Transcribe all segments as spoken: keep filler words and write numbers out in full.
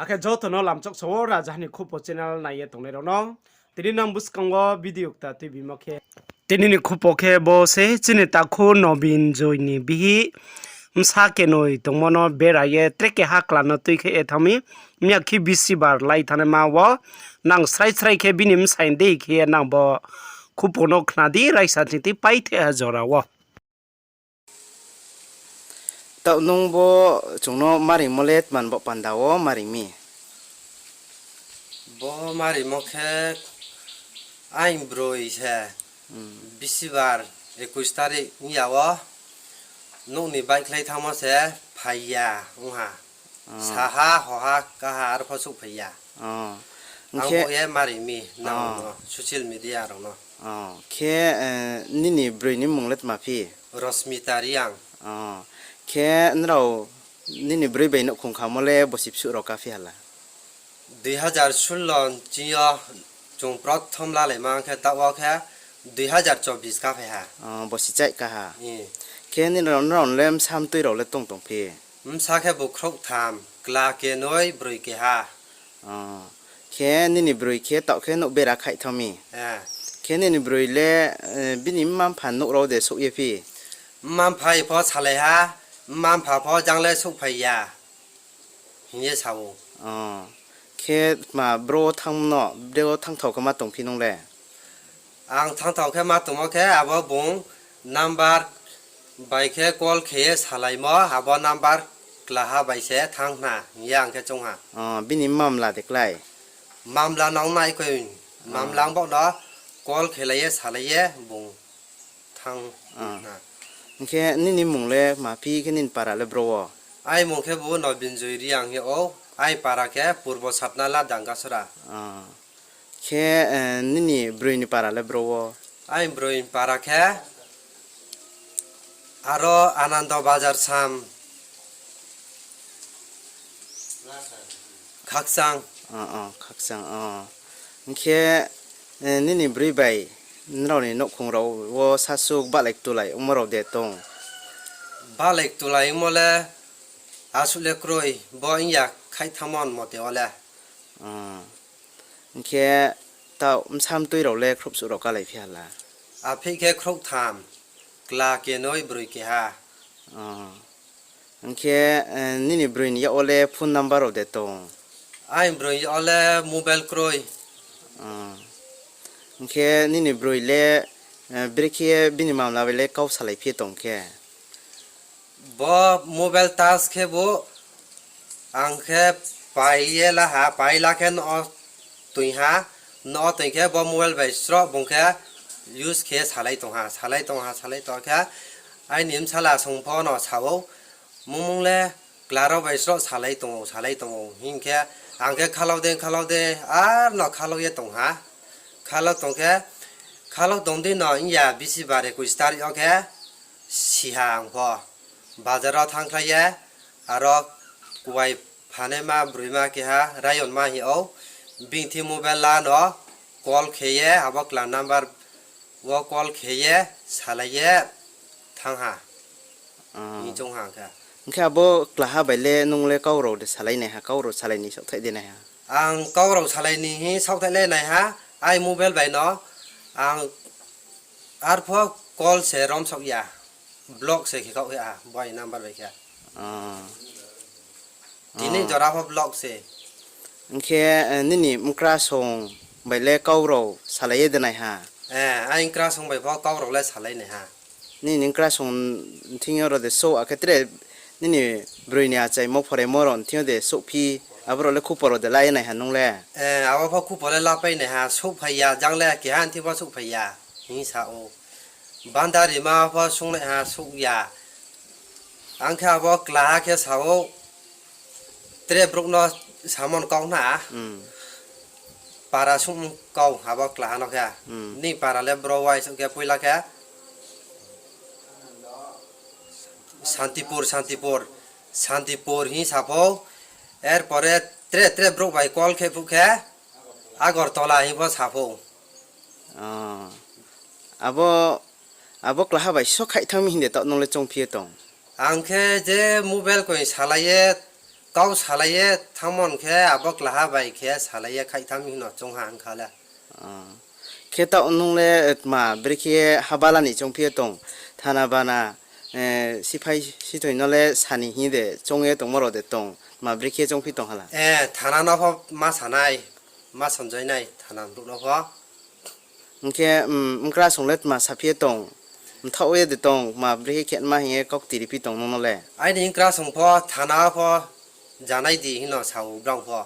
Khe joto no lamchoksa wo Rajaha ni Khupo channel nai ye tongnai rao no. Tini nang buskang wo video kta tuibimo khe, tini ni khupo khe bo se chini takhu Nobin Joy ni bihih bsa kenoi tongmo no bera ye tre keha kla no tui khe ye thanng mi. Miya khe bisi bar lai thanngnaima wo nang srai srai khe bini bsai dei khe ye nang bo khupo no khna di, raisa ching tui paitheh ha jora wo. Taoh nung bo chung no maringmo le tma ni baoh panda wo maring mi? Bo maringmo khe aini broi se bisi bar ekush tarik ong ya wo nouh ni baihkhlai thanngmo se phai ya ong ha. Saha, hoha, kaha, arpho souhphai ya. Ang bo ye maring mi nang no, social media rao no. Khe, nini broi ni mmung le tma phi? Rosmita Reang. Khe nrao nini broi bai nouhkhong khamo le bosi bsuh rao ká phi ha la? Dui hazar sullo ching yo chung prothom lalaima khe taoh wo khe dui hazar chobbish ká phai ha. Bosi chaih ká ha. Khe nrao, nrao le bsa mtui rao le tong tong phi? Bsa khe bo khrouhtham, kla kenoi, broi keha. Khe nini broi khe taoh khe nouh bera khaih thanng mi. Khe nini broi le, bini mma mpha nouh rao de souh ye phi? Mma mpha pho salai ha, mma mpha pho jang le souhphai ya hing ye sa ou. Khe tma bro thanng no, bro thanngthao khe ma tong phi nung le? Ang thanngthao khe ma tongmo khe abo bung number bai khe call khe ye salaimo, abo number klaha bai se thanng hna hing ye ang khe choung ha. Bini mamla de klái? Mamla nang nai koi, mamla ang bo no call khelai ye salai ye bung thanng hna. Hing khe nini mmung le ma phi khe nini para le bro wo? Aini mmung khe bo Nobin Joy Reang hing ou, aini para khe Purbo Satnala Dangasora. Khe, nini broi ni para le bro wo? Aini broi ni para khe aro Anando Bazar sam Khakchang. Khakchang. Hing khe, nini broi bai nrao ni nouhkhong rao wo sasuh bahlai ktulai ongmo rao de tong? Bahlai ktulai ongmo le asuh le kroi, bo ong ya khaih thanngmo ni mote wo le. Hing khe, taoh bsa mtui rao le khrouhsuh rao kálai phi ha la? Aphih khe khrouhtham, kla kenoi, broi keha. Hing khe, nini broi ni yak wo le phone number rao de tong? Aini broi ni yak wo le mobile kroi. Hing khe nini broi le, brekhe bini mamla bai le kau salai phi tong khe? Bo mobile touch khe bo ang khe pai ye la ha, pai la khe no toing ha, no toing khe bo mobile bai sroh bung khe use khe salai tong ha, salai tong ha, salai tong khe aini bsala song pho no sa ou, mungmung le kla rao bai sroh salai tong ou, salai tong ou hing khe ang khe khalau de, khalau de, ar no khalau ye tong ha. Khalau tong khe, khalau tong di no ong ya bisi bar ekush tarik yo khe si ha ang pho. Bazar wo thanngkhlai ye, aro kuai phanaima broima keha Rayonma hing ou, bini thing mobile la no call khe ye, abo kla number wo call khe ye, salai ye thanng ha. Hing choung ha ang khe. Hing khe abo klaha bai le nung le kau rao de salai nai ha, kau rao salai ni saohthaih de nai ha? Ang kau rao salai ni hing saohthaih le nai ha, aini mobile bai no ang arpho call se romsaoh ya, block se khe khaoh ha, bo aini number bai khe. Tini jora pho block se. Hing khe, nini mkra song bai le kau rao salai ye de nai ha? Aini mkra song bai pho kau rao le salai nai ha. Nini mkra song thing yo rao de souh, akhe tre nini broi ni achaimo phoraimo rao thing yo de souhphi, abo rao le khupo rao de la ye nai ha nung le? Abo pho khupo le lapai nai ha, souhphai ya jang le, keha thing pho souhphai ya hing sa ou. Bandarima pho sungnaiha souh ya. Ang khe abo klaha khe sa ou, tre brouh no samon kau na. Para sung kau abo klaha no khe. Ni para le bro waisouh khe poila khe Santipur, Santipur, Santipur hing sa pho. Er pore tre tre brouh bai call khe phuh khe Agartala hing pho sa pho. Abo, abo klaha bai so khaih thanng mi hing de taoh nung le choungphi ye tong? Ang khe je mobile koi salai ye Kau salai ye thanngmo khe abo klaha bai khe salai ye khaihtham hing no choung ha ongkha le. Khe taoh nung le tma brekhe ye habala ni choungphi ye tong, thana bana, siphai sithoi no le sani hing de choung ye tongmo rao de tong, tma brekhe ye choungphi tong hala? Thana no pho ma sanai, ma sonjoi nai thana brouh no pho. Hing khe, mkra song le tma saphi ye tong, mthaoh ye de tong, tma brekhe khe ma hing ye kau kti riphi tong nung no le? Aini mkra song pho thana pho janai di hing no sa ou brao pho.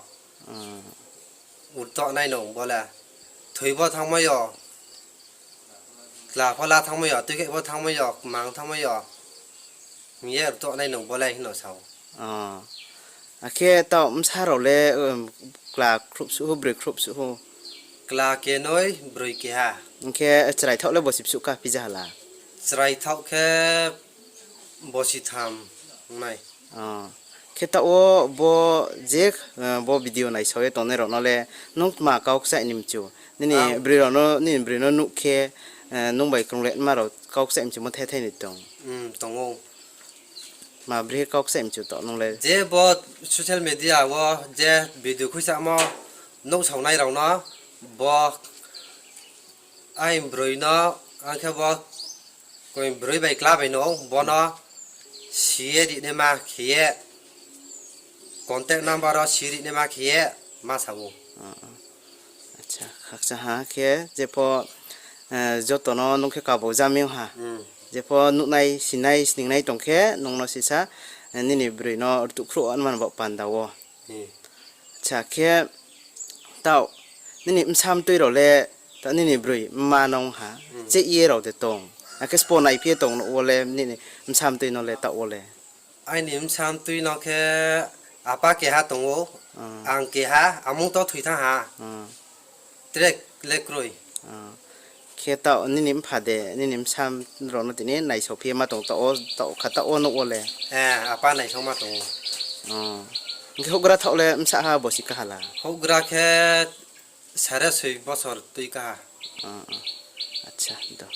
Rtoh nai nung bo le. Thoi bo thanngmai yo, kla pho la thanngmai yo, tuikhaih pho thanngmai yo, kmang thanngmai yo hing ye rtoh nai nung bo le hing no sa ou. Akhe taoh bsa rao le, kla khruh suh ou, broi khruh suh ou? Kla kenoi, broi keha. Hing khe chraithaoh le bosi bsuh ka phi ja hala? Chraithaoh khe bosi tham nai. Khe taoh wo bo je, bo video naisao ye tongnai rao no le nung tma kau kchaih ni mchu? Nini broi rao no, nini broi no nuh khe, nung bai krung le ma rao kau kchaih mchu mo thethai ni tong? Tong ou. Tma brekhe kau kchaih mchu taoh nung le? Je bo social media wo je video khuisamo nouhsaonai rao no, bo aini broi no, ang khe bo koi broi bai kla bai no, bo no si ye rinaima khe ye, contact number wo si rinaima khe ye ma sa ou. Acha, khakchang ha khe, jepho, joto no nung khe kabo jami ong ha. Jepho nuhnai, sinai, sningnai tong khe, nung no sisa, nini broi no rtuh khruh anma ni baoh panda wo. Acha, khe taoh nini bsa mtoi rao le, taoh nini broi mma no ong ha, cheh ye rao de tong? Akhe sbo naiphi ye tong nouh wo le, nini bsa mtoi no le taoh wo le? Aini bsa mtoi no khe apa keha tong ou, ang keha, amung to thoi thanng ha. Tre le kroi. Khe taoh nini mpha de, nini bsa rao no tini naisao phi ye ma tong, taoh wo, taoh kha taoh wo nouh wo le? Apa naisao ma tong ou. Hing khe houhgra thaoh le bsa ha bosi kaha la? Houhgra khe sare soi bosor tui kaha. Acha, do.